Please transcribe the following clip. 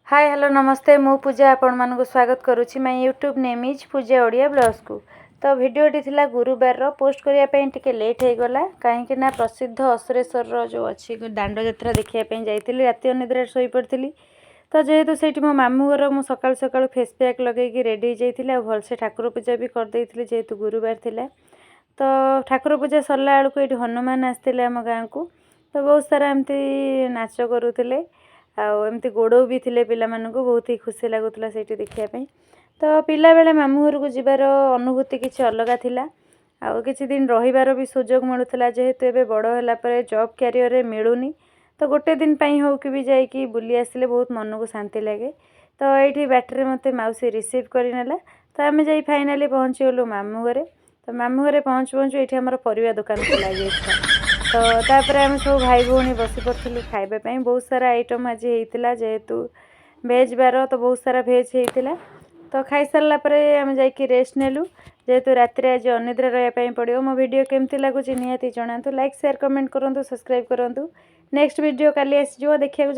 ହାଏ, hello, ନମସ୍ତେ। ମୁଁ ପୂଜା ଆପଣମାନଙ୍କୁ ସ୍ୱାଗତ କରୁଛି ମାଇ ୟୁଟ୍ୟୁବ୍ ନେମ୍ is ପୂଜା ଓଡ଼ିଆ ବ୍ଲଗ୍ସକୁ। ତ ଭିଡ଼ିଓଟି ଥିଲା ଗୁରୁବାରର। ପୋଷ୍ଟ କରିବା ପାଇଁ ଟିକେ ଲେଟ୍ ହେଇଗଲା, କାହିଁକି ନା ପ୍ରସିଦ୍ଧ ଅସୁରେଶ୍ୱରର ଯେଉଁ ଅଛି ଦାଣ୍ଡ ଯାତ୍ରା ଦେଖିବା ପାଇଁ ଯାଇଥିଲି। ରାତି ଅନିଦ୍ରାରେ ଶୋଇପଡ଼ିଥିଲି। ତ ଯେହେତୁ ସେଇଠି ମୋ ମାମୁଁ ଘର, ମୁଁ ସକାଳୁ ସକାଳୁ ଫେସ୍ ପ୍ୟାକ୍ ଲଗେଇକି ରେଡ଼ି ହେଇଯାଇଥିଲି ଆଉ ଭଲସେ ଠାକୁର ପୂଜା ବି କରିଦେଇଥିଲି, ଯେହେତୁ ଗୁରୁବାର ଥିଲା। ତ ଠାକୁର ପୂଜା ସରିଲା ବେଳକୁ ଏଇଠି ହନୁମାନ ଆସିଥିଲେ ଆମ ଗାଁକୁ। ତ ବହୁତ ସାରା ଏମିତି ନାଚ କରୁଥିଲେ ଆଉ ଏମିତି ଗୋଡ଼ଉ ବି ଥିଲେ ପିଲାମାନଙ୍କୁ। ବହୁତ ହି ଖୁସି ଲାଗୁଥିଲା ସେଇଠି ଦେଖିବା ପାଇଁ। ତ ପିଲାବେଳେ ମାମୁଁ ଘରକୁ ଯିବାର ଅନୁଭୂତି କିଛି ଅଲଗା ଥିଲା ଆଉ କିଛି ଦିନ ରହିବାର ବି ସୁଯୋଗ ମିଳୁଥିଲା। ଯେହେତୁ ଏବେ ବଡ଼ ହେଲା ପରେ ଜବ୍ କ୍ୟାରିୟରରେ ମିଳୁନି, ତ ଗୋଟେ ଦିନ ପାଇଁ ହଉ କି ବି ଯାଇକି ବୁଲି ଆସିଲେ ବହୁତ ମନକୁ ଶାନ୍ତି ଲାଗେ। ତ ଏଇଠି ବାଟରେ ମୋତେ ମାଉସୀ ରିସିଭ୍ କରିନେଲା। ତ ଆମେ ଯାଇ ଫାଇନାଲି ପହଞ୍ଚିଗଲୁ ମାମୁଁ ଘରେ। ତ ମାମୁଁ ଘରେ ପହଞ୍ଚୁ ପହଞ୍ଚୁ ଏଇଠି ଆମର ପରିବା ଦୋକାନ ଖୋଲା ଯାଇଥିଲା। ତ ତାପରେ ଆମେ ସବୁ ଭାଇ ଭଉଣୀ ବସି ପଡ଼ିଥିଲୁ ଖାଇବା ପାଇଁ। ବହୁତ ସାରା ଆଇଟମ୍ ଆଜି ହେଇଥିଲା। ଯେହେତୁ ଭେଜ୍ ବାର, ତ ବହୁତ ସାରା ଭେଜ୍ ହେଇଥିଲା। ତ ଖାଇସାରିଲା ପରେ ଆମେ ଯାଇକି ରେଷ୍ଟ ନେଲୁ, ଯେହେତୁ ରାତିରେ ଆଜି ଅନିଦ୍ରା ରହିବା ପାଇଁ ପଡ଼ିବ। ମୋ ଭିଡ଼ିଓ କେମିତି ଲାଗୁଛି ନିହାତି ଜଣାନ୍ତୁ। ଲାଇକ୍, ସେୟାର, କମେଣ୍ଟ କରନ୍ତୁ, ସବସ୍କ୍ରାଇବ୍ କରନ୍ତୁ। ନେକ୍ସଟ ଭିଡ଼ିଓ କାଲି ଆସିଯିବ ଦେଖିବାକୁ।